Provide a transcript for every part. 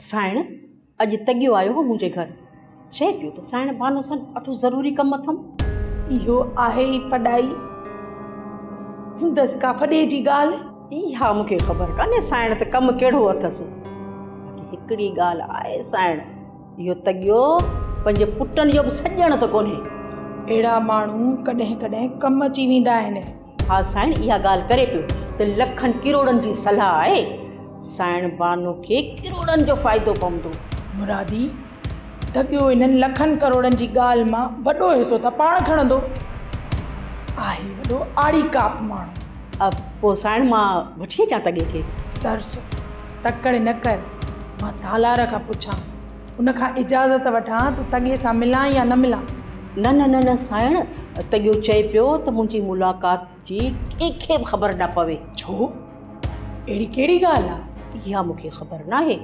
سائڻ اڄ تڳيو آيو هو منهنجي گهر. چئي پيو ته سائڻ بانو سان ڏاڍو ضروري ڪم اٿم. اهو آهي ئي ڦڏائي. هوندس ڪا ڦڏي جي ڳالهه. اها مون کي خبر ڪانهي سائڻ ته ڪم ڪهڙو اٿس. باقي هڪڙي ڳالهه آهي سائڻ، اهو تڳيو پنهنجي پٽن جو به سڄڻ ته ڪونهي. اهڙا ماڻهو ڪڏهن ڪڏهن ڪم اچي ويندا آهن. ها سائڻ اها ڳالهه ڪري پيو ته لکن ڪروڙن جي صلاح آهي، سائڻ بانو کي ڪروڙن جو فائدو پوندو. مرادي، ڍڳيو انهن لکن ڪروڙن جي ڳالهه مان وڏو حصو ته پاڻ کڻندو. آهي وڏو آڙي ڪاپ ماڻهو. پوء سائڻ مان وٺي اچان تڳي کي؟ ترس، تڪڙ نه ڪر، مان سالار کان پڇان. ان کان اجازت وٺان ته تڳي سان ملان يا نه ملان. نه نه نه نه سائڻ، تڳيو چئي پيو ته منهنجي ملاقات جي ڪنهن کي به خبر نه پوي. ڇو؟ اهڙي ڪهڙي ڳالهه آ؟ اها مون کي خبر ناهي،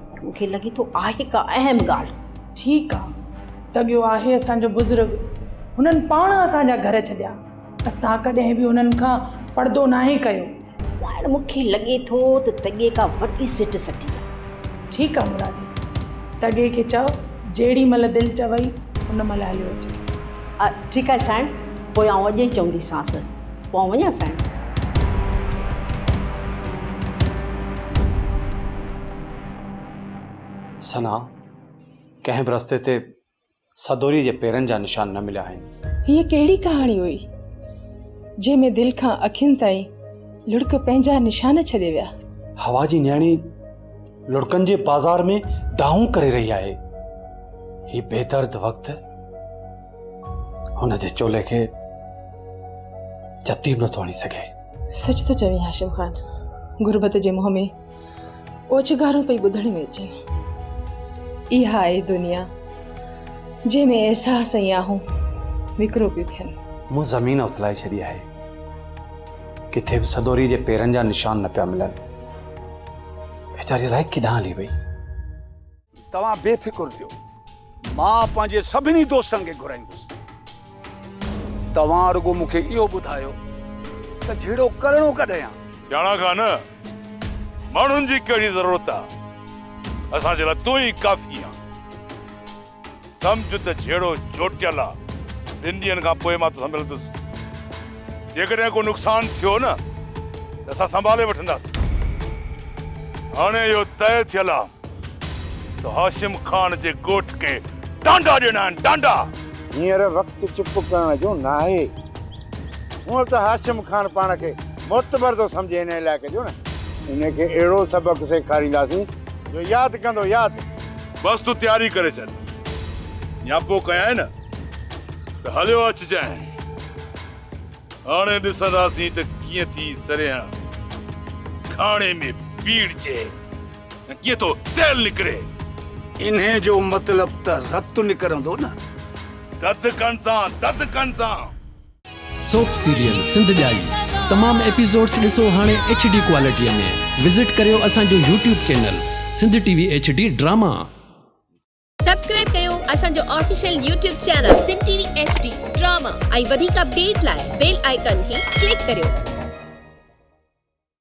پر مون کي لڳي ٿو آهي ڪا اهم ڳالهه. ٺيڪ آ، تڳيو آهي اسان جو بزرگ، هنن پاڻ اسان جا گهر ڇڏيا. اسان ڪڏهن به انهن کان پڙدو ناهي ڪيو. سائڻ مون کي لڳي ٿو ته تڳي ڪا وڏي سٽ سٽي آ. ٺيڪ آ مرادي، تڳي کي چئو جيڏي مهل دل چوئي ان مهل هليو اچ. ٺيڪ آهي سائڻ، پوء آئون اڄ ئي چونديسانس. پوء آئون وڃان سائڻ؟ ثنا، ڪنهن به رستي تي سدوريء جي پيرن جا نشان نه مليا آهن. هيء ڪهڙي ڪهاڻي هئي، جنهن ۾ دل کان اکين تائين لڙڪ پنهنجا نشان ڇڏي ويا. هوا جي نياڻي لڙڪن جي بازار ۾ دانهون ڪري رهي آهي. هي بيدرد وقت هن جي چولي کي جتي به نٿو هڻي سگهي. سچ ٿو چوين هاشم خان، غربت جي منهن ۾ اوڇگارون پئي ٻڌڻ ۾ اچن. اها آهي دنيا جنهن ۾ احساس ۽ آهون وڪرو پيون ٿين. مون زمين اٿلائي ڇڏي آهي. ڪٿي به سدوريء جي پيرن جا نشان نه پيا ملن. ويچاري الائي ڪيڏانهن هلي وئي. توهان بي فڪر ٿيو. مان پنهنجي سڀني دوستن کي گهرائيندس. توهان رڳو مون کي اهو ٻڌايو ته جهيڙو ڪرڻو ڪڏهن آ؟ سياڻا کان نه، ماڻهن جي ڪهڙي ضرورت آ؟ اسان جي لاء تون ئي ڪافي آن. سمجهه ته جهيڙو جوٽيل آ. ٻن ڏينهن کان پوء مان توسان ملندس. جيڪڏهن ڪو نقصان ٿيو نه ته اسان سنڀالي وٺنداسين. هاڻي اهو طئي ٿيل آ ته هاشم خان جي ڳوٺ کي ٽانڊا ڏيڻا آهن، ٽانڊا! هينئر وقت چپ ڪرڻ جو ناهي. هونء به ته هاشم خان پاڻ کي معتبر ٿو سمجهي هن علائقي جو نه. ان کي اهڙو سبق سيکارينداسين جو ياد ڪندو ياد. بس تون تياري ڪري ڇڏ. نياپو ڪيائين نه ته هليو اچجانء. هاڻي ڏسنداسين ته ڪيئن ٿي سريان گهاڻي ۾ پيڙجي ۽ ڪيئن ٿو تيل نڪري. انهيء جو مطلب ته رت نڪرندو نه. ڌڌڪن سان ڌڌڪن سان. سوپ سيريل سنڌ ڄائي تمام ايپيسوڊس ڏسو هاڻي ايڇ ڊي ڪوالٽي ۾ وزٽ ڪريو اسان جو YouTube channel Sindh T V H D drama. Subscribe ڪيو اسان جو official YouTube channel Sindh T V H D drama ۽ وڌيڪ اپڊيٽ لاء بيل آئيڪان کي ڪلڪ ڪريو.